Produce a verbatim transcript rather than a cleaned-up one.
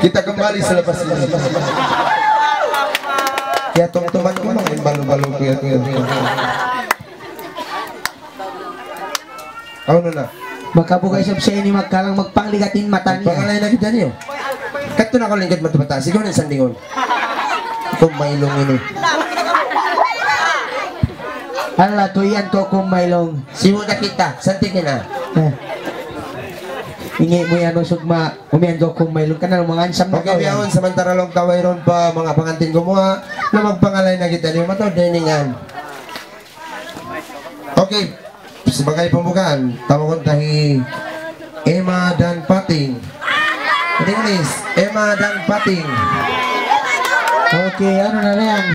Kita kembali selepas ini. Ya, tumtuman ku, manga balu-balu ku ya, ku ya. Unu na? Makabuga isab siya ini magkalang magpangligat in mata niya. Pangalain na kita niyo. Kadtu na kaw lingkat mata-mata. Sigaw na in sandingun. Kumailung ini. Allah, tuyan kaw kumailung. Sibu' da kita, santi' kina. Eh. Ingi' mu yan, usug ma, umiyan kaw kumailung. Kanal, mangansam na kaw yan. Okay, bihaun, samantara laung ta wayruun pa manga pangantin gumuwa', na magpangalain na kita niyu, mataud da in ngan. Okay, sebagai pembukaan, tawagun ta hi Emma dan Pating. In English, Emma dan Pating. Okay, unu na yan?